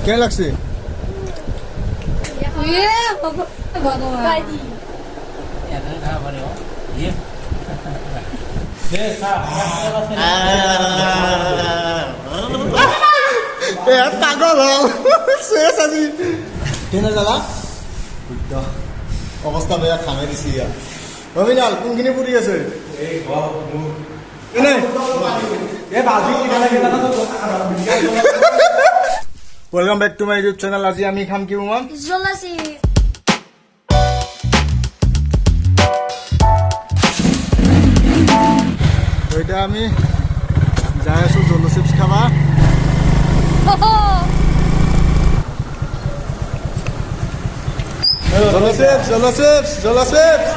কেনে লাগছে? পাগল হল শেষ আজি। কেনে জ্বালা অৱস্থা বেয়া, খামে দিছি ইয়াত। ৰবিনাল কোনখিনি পুৰি আছে? Welcome back to my YouTube channel. আজি আমি খাম কি মান? এতিয়া আমি যাই আছো জলো চিপছ খাবা। জলো chips, জলো chips, জলো chips,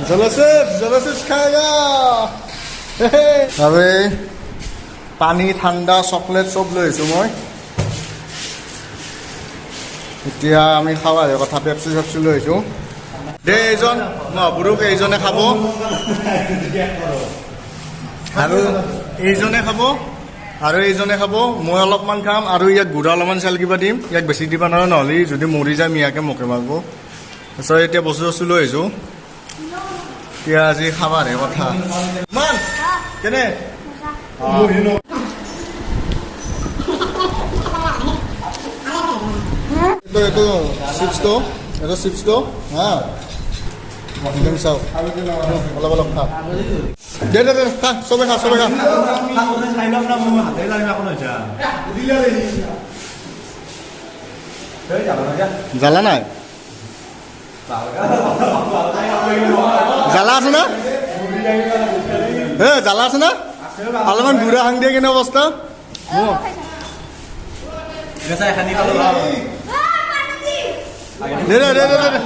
জলো chips, জলো chips খাই। আৰু পানী, ঠাণ্ডা, চকলেট চব লৈ আহিছোঁ মই। এতিয়া আমি খাৱাৰে কথা, পেপচি চেপচি লৈ আহিছোঁ। দে এইজন মহাপুৰুষ, এইজনে খাব আৰু এইজনে খাব আৰু এইজনে খাব। মই অলপমান খাম আৰু ইয়াক গুড়া অলপমান চাল কিবা দিম। ইয়াক বেছি দিব নোৱাৰোঁ, নহ'লে যদি মৰি যায় মিয়াকে মোকে মাৰিব। তাৰপিছত এতিয়া বস্তু চস্তু লৈ আহিছোঁ। এতিয়া আজি খাবাৰহে কথা। মান কেনে? এইটো চিপছটো, এইটো চিপছটো, হা একদম চাওক, অলপ অলপ খা। দে দে দে, খা, চবে খা, চবে খা। জ্বালা নাই? জ্বালা আছে না? হে জ্বালা আছে না? অলপমান গুড়া সাং দিয়ে কেনে অৱস্থা। দে দে দে দে দে।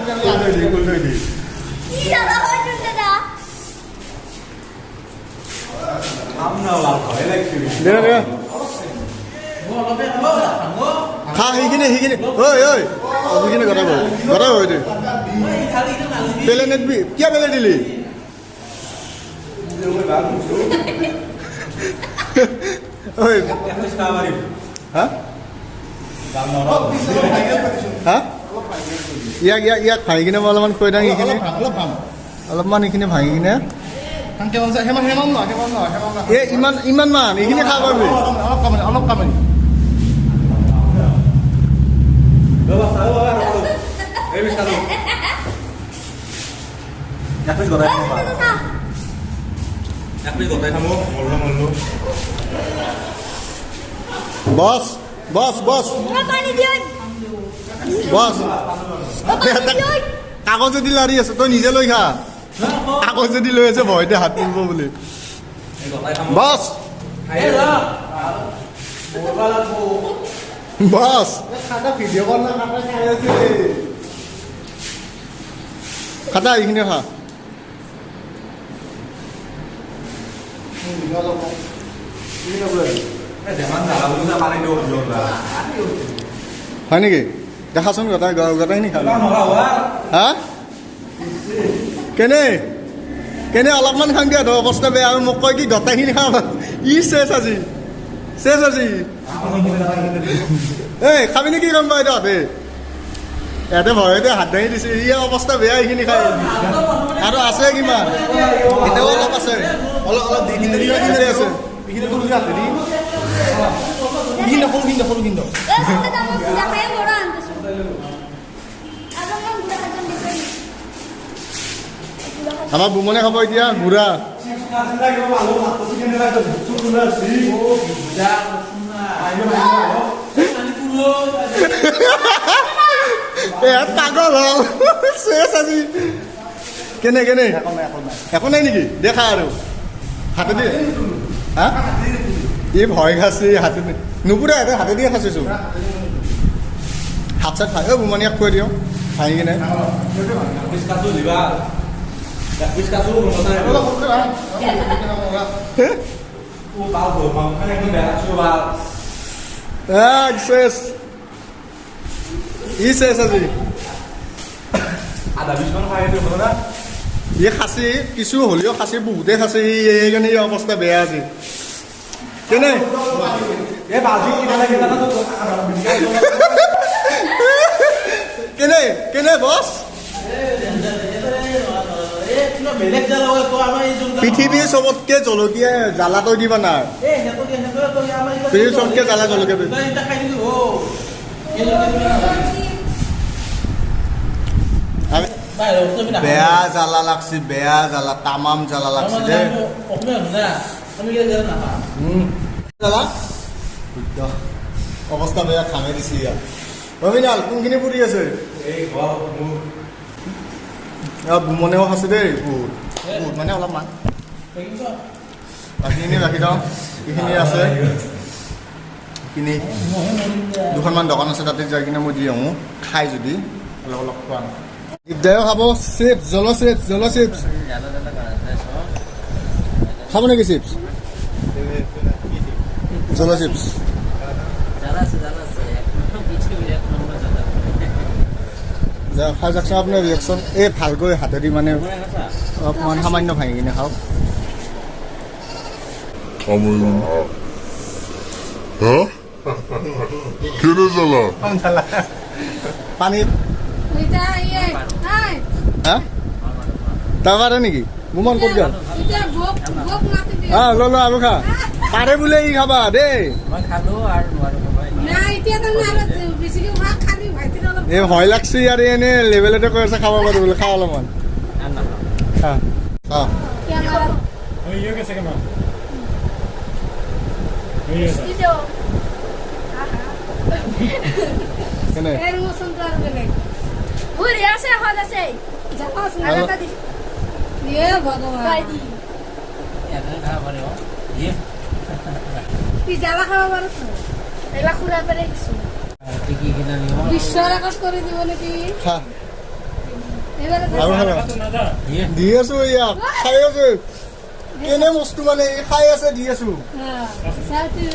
দে দে খা, সেইখিনি সেইখিনি। ঐ ঐ, সেইখিনি গটাব গটাব। দে পেলে নেদবি। কিয় পেলে দিলি? ঐ হা হা, ইয়াক ইয়াক ইয়াক ভাঙি কিনে মই অলপমান খুৱাই দিওঁ। এইখিনি অলপমান, এইখিনি ভাঙি কিনে। এ ইমান ইমান মান এইখিনি খাব পাৰিবি? অলপ কামে। বছ বছ বছ বছ, কাগজেদি লাৰি আছে, তই নিজে লৈ খা। কাগজেদি লৈ আছে, ভয়তে হাত পুৰিব বুলি। বছ বছ, খাতা এইখিনি খা। হয় নেকি? দেখাচোন, গোটাই গোটাইখিনি খা। হা কেনে কেনে? অলপমান খাং দিয়া, অৱস্থা বেয়া। আৰু মোক কয় কি গোটাইখিনি খাব। ই চেচ আজি, চেচ আজি। এই খাবি নেকি? গম পাই তহঁতে ইয়াতে ভয়তে হাত দাঙি দিছে। ই অৱস্থা বেয়া, এইখিনি খাই। আৰু আছে কিমান? এতিয়াও অলপ আছে, অলপ অলপ দি আছে। আমাৰ বুমনে খাব এতিয়া গুড়া। পাগল হল শেষ আজি। কেনে কেনে? একো নাই নেকি? দেখা আৰু হাতেদি। হা ই ভয় খাইছে, হাতে নুপুৰা, হাতে দিয়ে খাইছোচোন। হাত চাত খাই। অ বুমনিয়াক খুৱাই দিওঁ ভাঙি কিনে। শেষ ই, শেষ আজি। ই খাচী কিছু হ'লেও খাচী, বহুতে খাচী, সেইকাৰণে এই অৱস্থা বেয়া আজি। কেনে কেনে কেনে বছ? পৃথিৱীৰ চবতকে জলকীয়া জ্বালা তই দিবা না। পৃথিৱীৰ চবতকে জ্বালা জলকীয়া। বেয়া জ্বালা লাগছে, বেয়া জ্বালা, তামাম জ্বালা লাগছে দে। জ্বালা অৱস্থা বেয়া, খামে দিছি ইয়াত। ৰবিনাল কোনখিনি পুৰি আছে? বুমনেও আছে দেই, বহুত বহুত মানে অলপমান। বাকীখিনি ৰাখি থওঁ, এইখিনি আছে, এইখিনি দুখনমান দোকান আছে, তাতে যাই কিনে মই দি আহোঁ। খাই যদি অলপ অলপ খোৱা। দিগদাৰেও খাব চিপছ, জল চিপছ, জল চিপছ খাব নেকি? চিপছ, জল চিপছ। খাই যাকচোন আপোনাৰ ৰিয়েকশ্যন। এই ভালকৈ হাতেদি মানে অকণমান সামান্য ভাঙি কিনে খাওক। পানী তাৰ পাৰে নেকি? বুমন ক'ত গ'ল? ল আৰু খা। পাৰে বোলে ই খাবা দেই। এই ভয় লাগছে আৰু এনে লেভেলতে কৈ আছে খাব পাৰো বোলে। খা অলপমান, খা। কেনে দি আছো, ইয়াক খাই আছো। কেনে বস্তু মানে খাই আছে, দি আছো।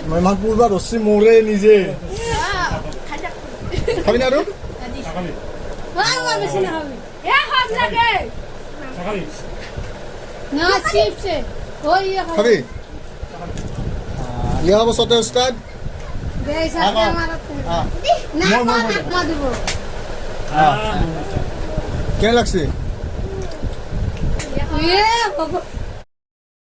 মই মাক পূৰ্বা ধৰছি মোৰে নিজে। খাবি না আৰু? খাবি? ইয়া হ'ব চতে উস্তাদ। কেনে লাগছে?